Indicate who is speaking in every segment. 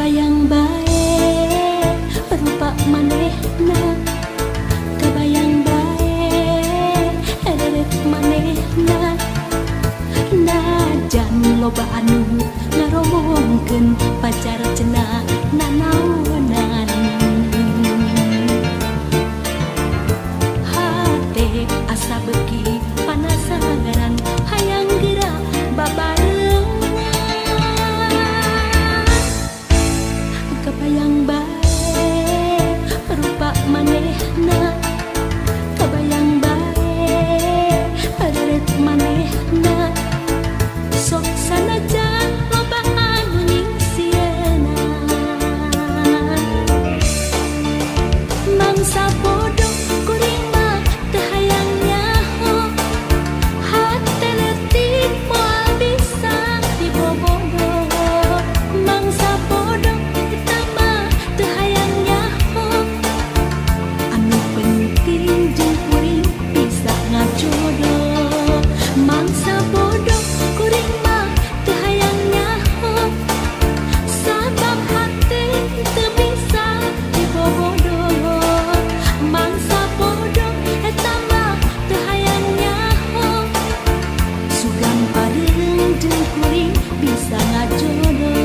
Speaker 1: Kabayang bae rupa manehna, kabayang bae reret manehna. Najan loba anu ngaromongkeun pacar cenah nanaonan, hate asa beuki panasaran hayang geura babarengan. Kabayang bae rupa manehna, kabayang bae reret manehna. Sok sanajan loba anu nyingsieunan, mangsa bodoh kuring mah teu hayang nyaho. Hate leutik moal bisa dibobodo. Mangsa bodoh eta mah teu hayang nyaho. Anu penting jeung kuring bisa ngajodoh. Mangsa bodoh kuring mah teu hayang nyaho, sabab hate teu bisa dibobodo. Mangsa bodoh eta mah teu hayang nyaho. Sugan bareng jeung kuring bisa ngajodoh.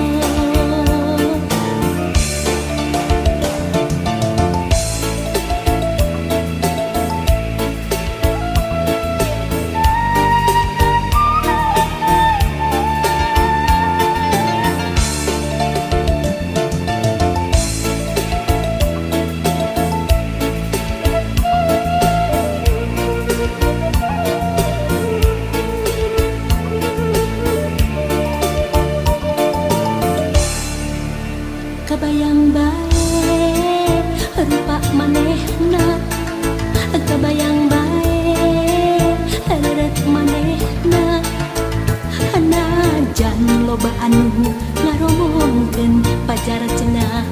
Speaker 1: Kabayang bae rupa manehna, kabayang bae reret manehna. Najan loba anu ngaromongkeun pacar cenah.